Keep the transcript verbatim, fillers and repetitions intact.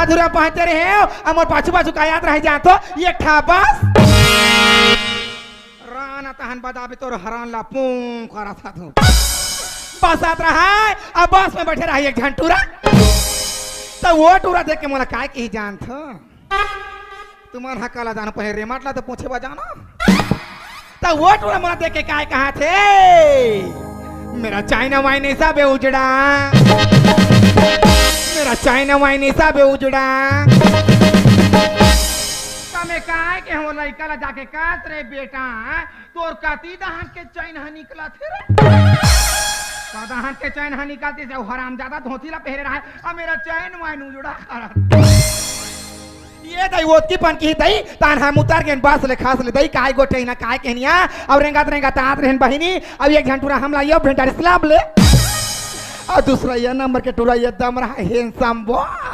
अधूरा पहुंचते रहे हो, अउ मोर पाछू पाछू का याद रह जात हो, ये ठा बस। राना तहन बदाबे तोर हरान ला पूं करत हा तू। बस आत रहा है, अब बस में बैठे रहा एक झन टूरा। त वो टूरा देख के मोला काय कही जानत हो? तुमन हा काला जानो पहले रेमट ला तो पूछे बा जानो। त वो टूरा मोला देख के काय कहा थे? मेरा चाइना वाइन सब उजड़ा, मेरा चाइना वाइन सब उजड़ा। त मैं काय के हो लइका ला जाके कहत रे बेटा, तोर कती दहन के चैन ह निकलत हे रे? का दहन के चैन ह निकलती से हराम ज्यादा धोती ला पहरे रहा है, अब मेरा चैन वाइन उजड़ा करत। ये दई ओतकी पन की दई, तान हम उतर गेन बस ले खास ले दई, काय गोटे ना काय कहनिया, अब रेंगत रेंगत आत रहन बहिनी, अब एक झन टूरा हमला यो भेंटारी स्लैब ले, और दूसरा ये नंबर के टूरा ये दम रहा handsome boy।